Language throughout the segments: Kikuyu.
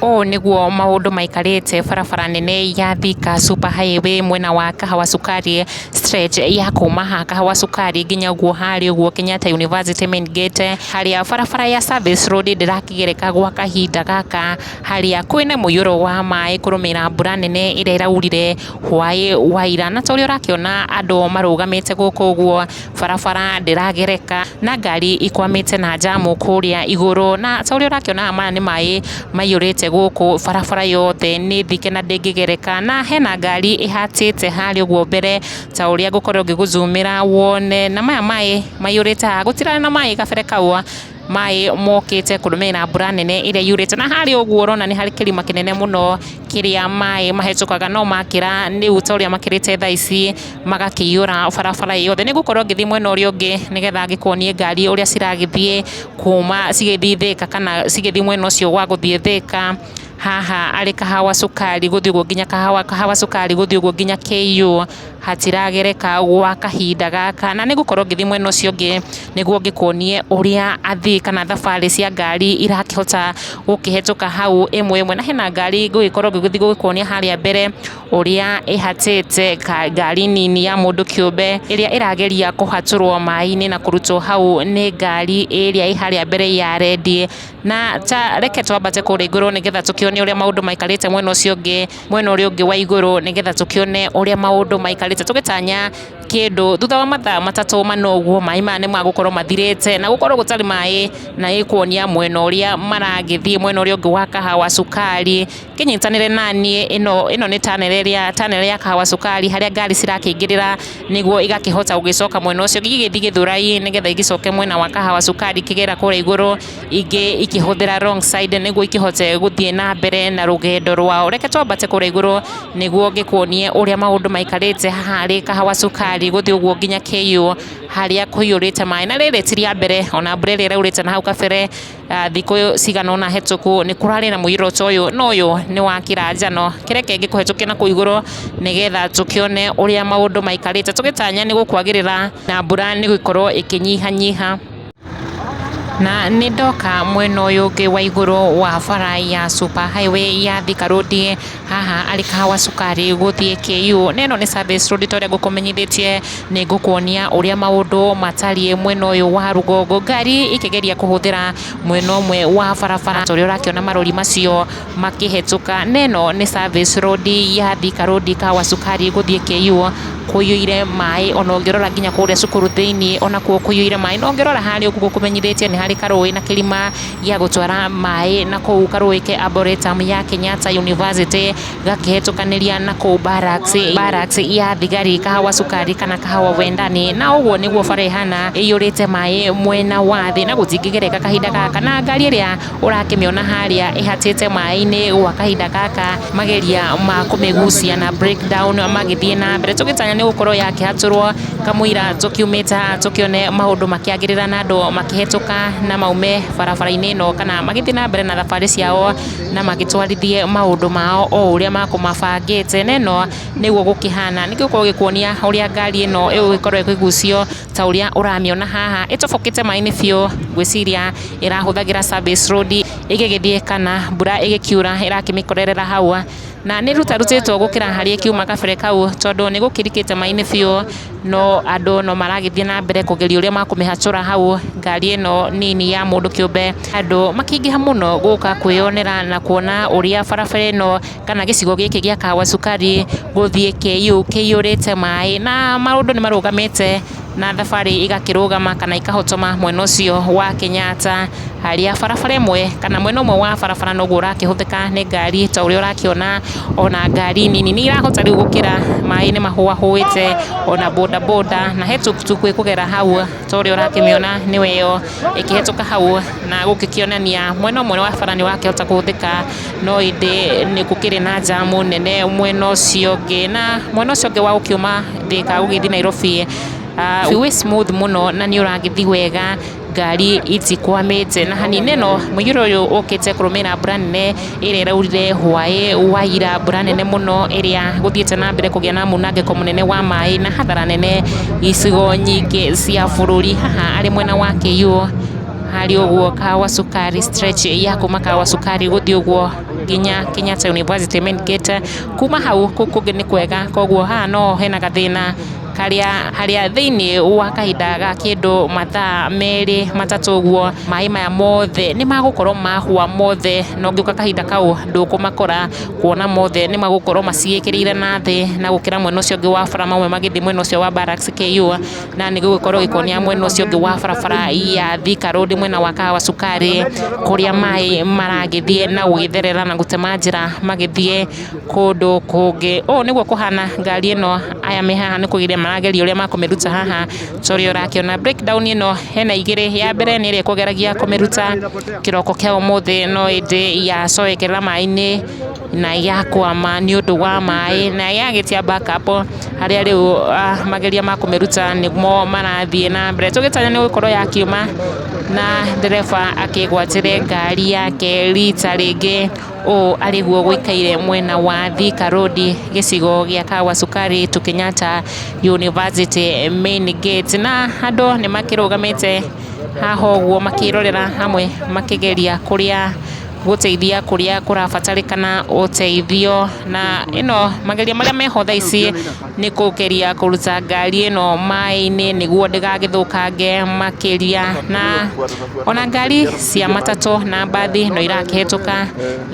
Ũũ nĩguo maũndũ maikarĩte barabara nene ya Thika Super Highway mwena wa Kahawa Sukari stretch ya kuma haha Kahawa Sukari nginya ũguo harĩa ũguo Kenyatta University main gate, harĩa barabara ya Service Road ndĩrakĩgereka gwa kahinda gaka, harĩa kwĩna mũiyũro wa maĩ kũrũmĩrĩra mbura nene ĩrĩa ĩraurire hwaĩ wa ira. Na ta ũrĩa ũrakĩona andũ marũgamĩte gũkũ ũguo, barabara ndĩragereka na ngari ikwamĩte na njamu kũrĩa igũrũ. Na ta ũrĩa ũrakĩona maya nĩ maĩ maiyũrĩte gũkũ, barabara yothe nĩ thike na ndĩngĩgereka. Na hena ngari ĩhatĩte harĩa ũguo mbere ta ũrĩa ngũkorwo ngĩgũzumĩra wone. Na maya maĩ maiyũrĩte haha, gũtirarĩ na maĩ gabere kau, maĩ mokĩte kũrũmĩrĩra mbura nene ĩrĩa yurĩte. Na harĩa ũguo ũrona nĩ harĩ kĩrima kĩnene mũno kĩrĩa maĩ mahĩtũkaga, no makĩra rĩu ta ũrĩa makĩrĩte thaa ici magakĩiyũra barabara yothe. Nĩ ngũkorwo ngĩthiĩ mwena ũrĩa ũngĩ nĩgetha ngĩkuonie ngari ũrĩa ciragĩthiĩ kuma cigĩthiĩ Thĩka kana cigĩthiĩ mwena ũcio wa gũthiĩ Thĩka. Haha arĩ Kahawa Sukari gũthiĩ ũguo nginya Kahawa Sukari gũthiĩ ũguo nginya KU hatiragereka gwa kahinda gaka. Na nĩ ngũkorwo ngĩthiĩ mwena ũcio ũngĩ nĩguo ngĩkuonie ũrĩa athii kana thabarĩ cia ngari irakĩhota gũkĩhetũka hau ĩmwe ĩmwe. Na hena ngari ngũgĩkorwo ngĩgĩthiĩ gũgĩkuonia harĩa mbere ũrĩa ĩhatĩte ngari nini ya mũndũ kĩũmbe ĩrĩa ĩrageria kũhatũrwo maĩ-inĩ na kũrutwo hau nĩ ngari ĩrĩa ĩ harĩa mbere ya rendi. Na ta reke twambate kũrĩa igũrũ nĩgetha tũkĩone ũrĩa maũndũ maikarĩte mwena ũcio ũngĩ, mwena ũrĩa ũngĩ wa igũrũ nĩgetha tũkĩone ũrĩa maũndũ maikarĩte, tũgĩtanya kĩndũ thutha wa mathaa matatũ mana ũguo maĩ maya nĩ magũkorwo mathirĩte na gũkorwo gũtarĩ maĩ, na ĩkuonia mwena ũrĩa maragĩthiĩ mwena ũrĩa ũngĩ wa Kahawa Sukari. Kĩnyitanĩre naniĩ, ĩno nĩ tunnel ĩrĩa tunnel ya Kahawa Sukari harĩa ngari cirakĩingĩrĩra nĩguo igakĩhota gũgĩcoka mwena ũcio ũngĩ, igĩgĩthiĩ Gĩthũrai nĩgetha igĩcoke mwena wa Kahawa Sukari ikĩgera kũrĩa igũrũ, ingĩ ikĩhũthĩra wrong side nĩguo ikĩhote gũthiĩ na mbere na rũgendo rwao. Reke twambate kũrĩa igũrũ nĩguo ngĩkuonie ũrĩa maũndũ maikarĩte haha harĩ Kahawa Sukari gũthiĩ ũguo nginya KU harĩa kũiyũrĩte maĩ. Na rĩrĩ ti rĩa mbere ona mbura ĩrĩa ĩraurĩte na hau kabere thikũ cigana ũna hetũku nĩ kũrarĩ na mũiyũro ta ũyũ, no ũyũ nĩ wa kĩranjano. Kĩreke ngĩkũhetũkie na kũu igũrũ nĩgetha tũkĩone ũrĩa maũndũ maikarĩte, tũgĩtanya nĩ gũkwagĩrĩra na mbura nĩ gũkorwo ĩkĩnyihanyiha. Na nĩ ndoka mwena ũyũ ũngĩ wa igũrũ wa bara ya Super Highway ya Thika Road, haha arĩ Kahawa Sukari gũthiĩ KU. Na ĩno nĩ service road ta ũrĩa ngũkũmenyithĩtie, nĩ ngũkuonia ũrĩa maũndũ matariĩ mwena ũyũ wa rũgongo. Ngari ikĩgeria kũhũthĩra mwena ũmwe wa barabara ta ũrĩa ũrakĩona marori macio makĩhetũka. Na ĩno nĩ service road ya Thika Road Kahawa Sukari gũthiĩ KU, kũiyũire maĩ ona ũngĩrora nginya kũrĩa cukuru thĩiniĩ onakuo kũiyũire maĩ. Na ũngĩrora harĩa ũguo ngũkũmenyithĩtie nĩ harĩ karũĩ na kĩrima gĩa gũtwara maĩ na kũu karũĩ ke Arboretum ya Kenyatta University gakĩhetũkanĩria na kũu barracks, barracks ya thigari Kahawa Sukari kana Kahawa Wendani. Na ũguo nĩguo bara ĩhana ĩiyũrĩte maĩ mwena wa thĩ na gũtingĩgereka kahinda gaka. Na ngari ĩrĩa ũrakĩmĩona harĩa ĩhatĩte maĩ-inĩ gwa kahinda gaka mageria ma kũmĩgucia na breakdown magĩthiĩ na mbere, tũgĩtanya nĩ gũkorwo yakĩhatũrwo kamũira tũkiumĩte haha tũkĩone maũndũ makĩagĩrĩra na andũ makĩhetũka na maume barabara-inĩ ĩno kana magĩthiĩ na mbere na thabarĩ ciao na magĩtwarithie maũndũ mao o ũrĩa makũmabangĩte. Na ĩno nĩguo gũkĩhana, nĩkĩo gũkorwo gĩkuonia ũrĩa ngari ĩno ĩgũgĩkorwo ĩkĩgucio ta ũrĩa ũramĩona haha ĩtobokete maĩ-inĩ biũ, ngwĩciria ĩrahũthagĩra service road ĩgĩgĩthiĩ kana mbura ĩgĩkiura ĩrakĩmĩkorerera hau, na nĩ ĩrutarutĩtwo gũkĩra harĩa ĩkiuma kabere kau tondũ nĩ gũkĩrikĩte maĩ-inĩ biũ, no andũ no maragĩthiĩ na mbere kũgeria ũrĩa makũmĩhatũra hau ngari ĩno nini ya mũndũ kĩũmbe. Andũ makĩingĩha mũno gũka kwĩyonera na kuona ũrĩa barabara ĩno kana gĩcigo gĩkĩ gĩa Kahawa Sukari gũthiĩ KU kĩiyũrĩte maĩ, na maũndũ nĩ marũgamĩte na thabarĩ igakĩrũgama kana ikahotoma mwena ũcio wa Kenyatta, harĩa barabara ĩmwe kana mwena ũmwe wa barabara noguo ũrakĩhũthĩka nĩ ngari ta ũrĩa ũrakĩona, ona ngari nini nĩ irahota rĩu gũkĩra, maĩ nĩ mahũahũĩte ona bodaboda na he tuktuk ĩkũgera hau ta ũrĩa ũrakĩmĩona nĩwe ĩyo ĩkĩhetũka hau, na gũgĩkĩonania mwena ũmwe wa bara nĩ ũrakĩhota kũhũthĩka, no ĩndĩ nĩ gũkĩrĩ na njamu nene mwena ũcio ũngĩ, na mwena ũcio ũngĩ wa gũkiuma Thĩka ũgĩthiĩ Nairobi wĩ smooth mũno na nĩ ũragĩthiĩ wega, ngari itikwamĩte na hanini. Ĩno mũiyũro ũyũ ũkĩte kũrũmĩrĩra mbura nene ĩrĩa ĩraurire hwaĩ wa ira, mbura nene mũno ĩrĩa gũthiĩte na mbere kũgĩa na munangĩko mũnene wa maĩ na hathara nene icigo nyingĩ cia bũrũri. Haha arĩ mwena wa KU Harĩ ũguo Kahawa Sukari stretch ya kuma Kahawa Sukari gũthiĩ ũguo nginya Kenyatta University main gate. Kuma hau kũu kũngĩ nĩ kwega, koguo haha no hena gathĩna karĩa harĩa thĩinĩ wa kahinda ga kĩndũ mathaa merĩ matatũ ũguo maĩ maya mothe nĩ magũkorwo mahũa mothe, na ũngĩũka kahinda kau ndũkũmakora, kuona mothe nĩ magũkorwo maciĩkĩrĩire na thĩ na gũkĩra mwena ũcio ũngĩ wa bara, mamwe magĩthiĩ mwena ũcio wa Barracks KU, na nĩ gũgĩkorwo gĩkuonia mwena ũcio ũngĩ wa barabara ya Thika Road mwena wa Kahawa Sukari, kũrĩa maĩ maragĩthiĩ na gũgĩtherera na gũtema njĩra magĩthiĩ kũndũ kũngĩ. Ũũ nĩguo kũhana ngari ĩno, aya me haha nĩ kũgeria marageria ũrĩa makũmĩruta haha, ta ũrĩa ũrakĩona. Breakdown ĩno hena igĩrĩ, ya mbere nĩ ĩrĩa ĩkũgeragia kũmĩruta kĩroko kĩa ũmũthĩ, no ĩndĩ yacoekerera maĩ-inĩ na yakwama nĩ ũndũ wa maĩ na yagĩtia backup, harĩa rĩu mageria ma kũmĩruta nĩmo marathiĩ na mbere. Tũgĩtanya nĩ gũkorwo yakiuma na ndereba akĩgwatĩre ngari yake rita rĩngĩ. Ũũ arĩguo gũikaire mwena wa Thika Road gĩcigo gĩa Kahawa Sukari to Kenyatta University main gate, na andũ nĩ makĩrũgamĩte haha ũguo makĩrorera hamwe makĩgeria kũrĩa gũteithia kũrĩa kũrabatarĩkana ũteithio. Na ĩno mageria marĩa meho thaa ici nĩ kũgeria kũruta ngari ĩno maĩ-inĩ nĩguo ndĩgagĩthũkange makĩria, na ona ngari cia matatũ na mbathi no irakĩhĩtũka,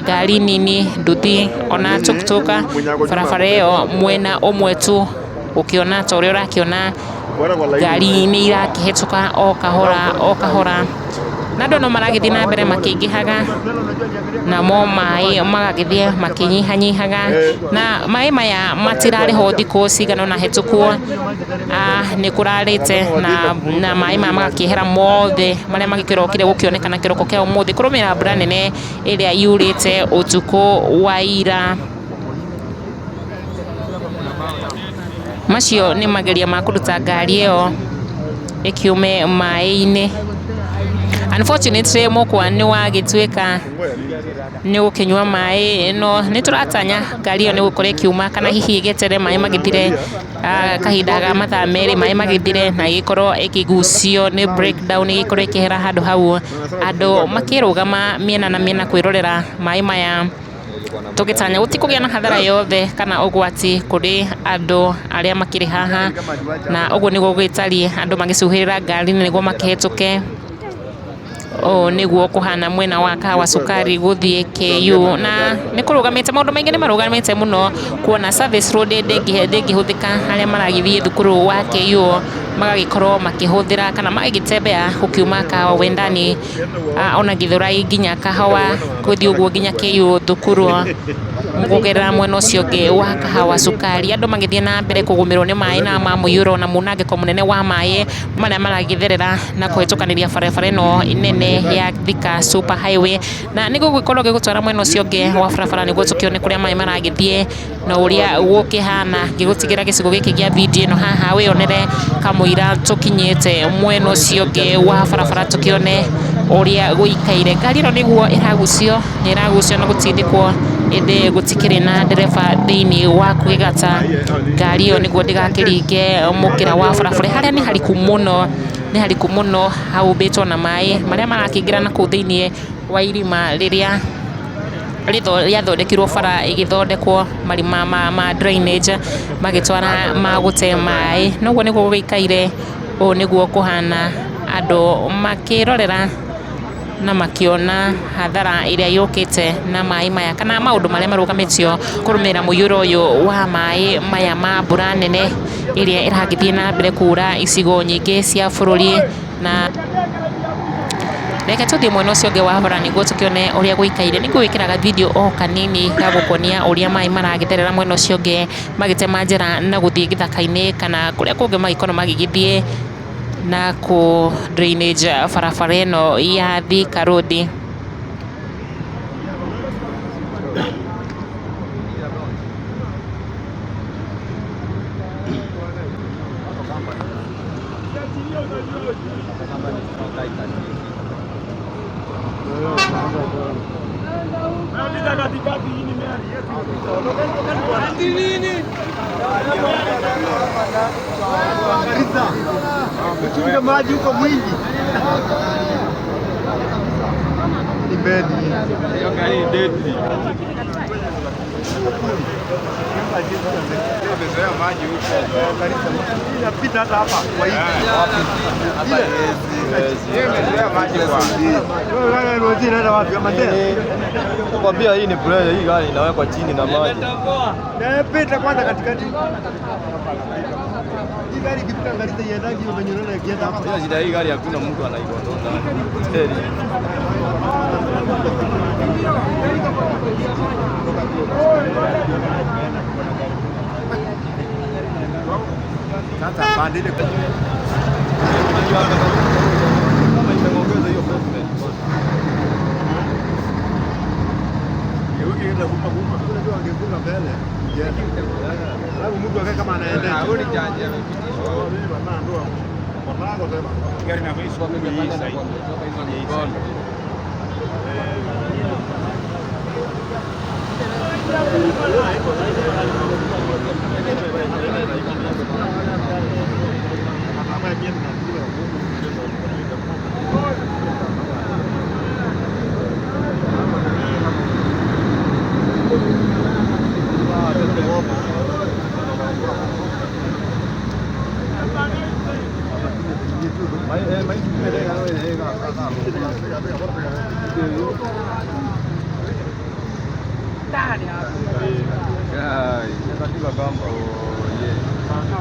ngari nini, nduthi ona tuktuk, barabara ĩyo mwena ũmwe tu ũkĩona ta ũrĩa ũrakĩona ngari nĩ irakĩhĩtũka o kahora o kahora, na andũ no maragĩthiĩ na mbere makĩingĩhaga, namo maĩ magagĩthiĩ makĩnyihanyihaga, na maĩ maya matirarĩho thikũ cigana ũna hĩtũku, nĩ kũrarĩte na maĩ maya magakĩehera mothe marĩa magĩkĩrokire gũkĩonekana kĩroko kĩa ũmũthĩ kũrũmĩrĩra mbura nene ĩrĩa yurĩte ũtukũ wa ira. Macio nĩ mageria ma kũruta ngari ĩyo ĩkiume maĩ-inĩ. Unfortunately mũkwa nĩ wagĩtuĩka nĩ ũgũkĩnyua maĩ, no nĩ tũratanya ngari ĩyo nĩ gũkorwo ĩkiuma, kana hihi ĩgĩeterere maĩ magĩthire, kahinda ga mathaa merĩ maĩ magĩthire, na ĩgĩkorwo ĩkĩgucio nĩ breakdown, ĩgĩkorwo ĩkĩehera handũ hau, andũ makĩrũgama mĩena na mĩena kwĩrorera maĩ maya, tũgĩtanya gũtikũgĩa na hathara yothe kana ũgwati kũrĩ andũ arĩa makĩrĩ haha, na ũguo nĩguo gũgĩtariĩ, andũ magĩcuhĩrĩra ngari-inĩ nĩguo makĩhĩtũke. Ũũ nĩguo kũhana mwena wa Kahawa Sukari gũthiĩ KU, na nĩ kũrũgamĩte, maũndũ maingĩ nĩ marũgamĩte mũno, kuona service road ndĩngĩhũthĩka, arĩa maragĩthiĩ thukuru wa KU magagĩkorwo makĩhũthĩra kana magĩgĩtembea gũkiuma Kahawa Wendani, ona Githurai nginya Kahawa gũthiĩ ũguo nginya KU thukuru kũgerera mwena ũcio ũngĩ wa Kahawa Sukari. Andũ magĩthiĩ na mbere kũgũmĩrwo nĩ maĩ na ma mũiyũro na munangĩko mũnene wa maĩ marĩa maragĩtherera na kũhĩtũkanĩria barabara ĩno nene ya Thika Super Highway, na nĩ gũgĩkorwo gĩgũtwara mwena ũcio ũngĩ wa barabara nĩguo tũkĩone kũrĩa maĩ maragĩthiĩ na ũrĩa gũkĩhana. Ngĩgũtigĩra gĩcigo gĩkĩ gĩa video ĩno haha wĩyonere kamũira tũkinyĩte mwena ũcio ũngĩ wa barabara tũkĩone ũrĩa gũikaire. Ngari ĩno nĩguo ĩragucio, nĩ ĩragucio na gũtindĩkwo, ĩndĩ gũtikĩrĩ na ndereba thĩinĩ wa kũgĩgata ngari ĩyo nĩguo ndĩgakĩringe mũkĩra wa barabara, harĩa nĩ hariku mũno, nĩ hariku mũno hahumbĩtwo na maĩ marĩa marakĩingĩra na kũu thĩinĩ wa irima rĩrĩa rĩathondekirwo bara ĩgĩthondekwo marima ma drainage magĩtwara ma gũte maĩ. Na ũguo nĩguo gũgĩikaire, ũũ nĩguo kũhana, andũ makĩrorera na makĩona hathara ĩrĩa yũkĩte na maĩ maya kana maũndũ marĩa marũgamĩtio kũrũmĩrĩra mũiyũro ũyũ wa maĩ maya ma mbura nene ĩrĩa ĩragĩthiĩ na mbere kura icigo nyingĩ cia bũrũri. Na reke tũthiĩ mwena ũcio ũngĩ wa bara nĩguo tũkĩone ũrĩa gũikaire. Nĩ ngũgwĩkĩra video o kanini ga gũkuonia ũrĩa maĩ maragĩtherera mwena ũcio ũngĩ magĩtema njĩra na gũthiĩ gĩthaka-inĩ kana kũrĩa kũngĩ magĩkorwo magĩgĩthiĩ na kũ drainage barabara ĩno ya Thika Road. Uchunge maji huko mwingi. Pembeni. Hiyo gari ni deadly. Imezoea maji huko. Inapita hata hapa kwa hii. Hiyo imezoea maji bwana. Wewe wewe unaenda wapi? Mandela. Nakwambia hii ni pressure, hii gari inawekwa chini na maji. Napita kwanza katikati. Hii gari ikipita Garissa iendangi hiyo venye unaona ikienda hapa. Sasa shida hii gari hakuna mtu anaikontrol ndani. Kweli. Sasa pande ile Kama imeongeza hiyo pavement. unajua wangefunga mbele. Alafu mtu akae kama anaendesha. Huyu ni jaji amepitishwa. Gari na voice hii sasa.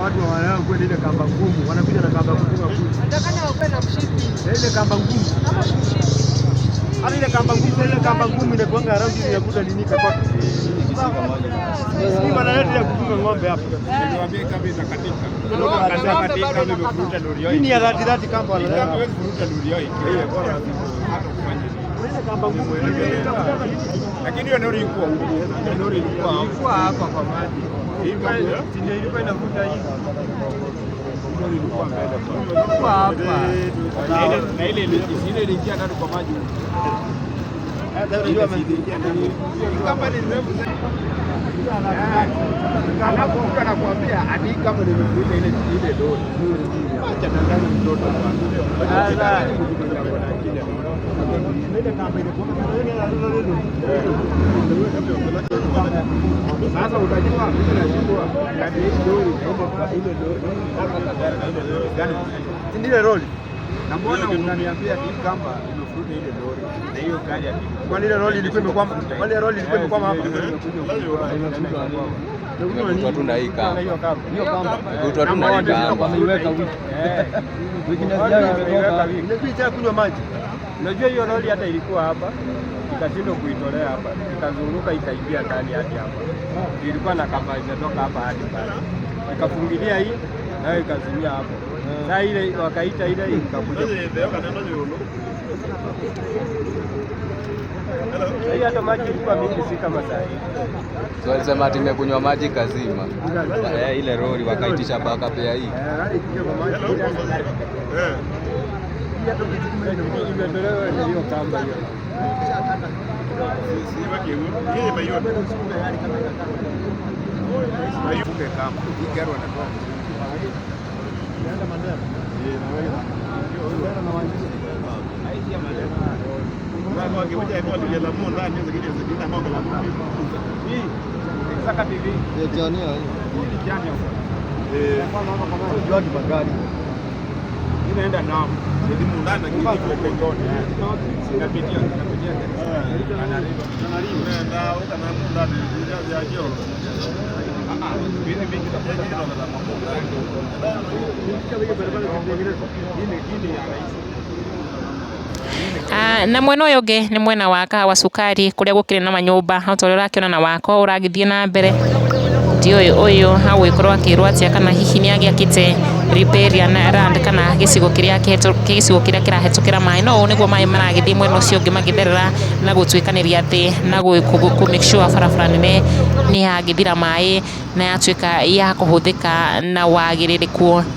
Watu wanao kwenda ile kamba ngumu, wanakuja na kamba ngumu kuja. Nataka wakuwe na mshipi. Ile kamba ngumu. Kama mshipi. Hata ile kamba ngumu inakuanga around inakuta nini kwa. Ni wanaleta ya kufunga ng'ombe hapa. Niliwaambia kama itakatika. Ng'ombe Kama bado imevuruta lori Hii ni ya dhati dhati kamba wanaleta. Kama huwezi kuvuruta lori yao ikiwa hata kufanya nini. Ile kamba ngumu. Lakini hiyo lori ilikuwa huko. Hiyo lori ilikuwa hapa kwa maji. Ilikuwa inavuta hivi. Lori ilikuwa mbele kwa. Hapa. Na ile ile iliingia ndani kwa maji. Ile iliingia ndani. Kama ni refu alafu mtu anakuambia ati kama nimevuta ile ile lori. Acha danganya mtoto bwana. Acha danganya mtoto wako na akili. Ile kamba ile. Sasa utajua mimi najua kati ya hii lori na ile lori hapa gari na ile lori gani Si ile lori. na mbona unaniambia hii kamba imefuruta ile lori na hiyo gari ati Kwani ile lori ilikuwa imekwama? Kwani ile lori ilikuwa imekwama hapa? Imevutwa tu na hii kamba. Hiyo kamba. Imevutwa tu na hii kamba. Wameiweka wiki. Wameiweka wiki. Ilikuwa itaka kunywa maji. Unajua hiyo lori hata ilikuwa hapa ikashindwa kuitolea hapa, ikazunguka ikaingia ndani hadi hapa. Ilikuwa na kamba imetoka hapa hadi pale, ikafungilia hii nayo ikazuia hapo. Sasa ile wakaita ile ikakuja. Hii hata maji ilikuwa mingi, si kama saa hii. So walisema ati imekunywa maji kazima. Ile lori wakaitisha backup ya hii. Imetolewa na hiyo kamba hiyo. Inaenda Naam. Inapitia inapitia Na mwena ũyũ ũngĩ nĩ mwena wa Kahawa Sukari kũrĩa gũkĩrĩ na manyũmba o ta ũrĩa ũrakĩona na wako ũragĩthiĩ na mbere. Ndiũĩ ũyũ agũgĩkorwo akĩrwo atĩa kana hihi nĩ agĩakĩte riparian land kana gĩcigo kĩrĩa gĩcigo kĩrĩa kĩrahĩtũkĩra maĩ. No ũũ nĩguo maĩ maragĩthiĩ mwena ũcio ũngĩ magĩtherera na gũtuĩkanĩria thĩ na kũ make sure barabara nene nĩ yagĩthira maĩ na yatuĩka ya kũhũthĩka na wagĩrĩrĩku.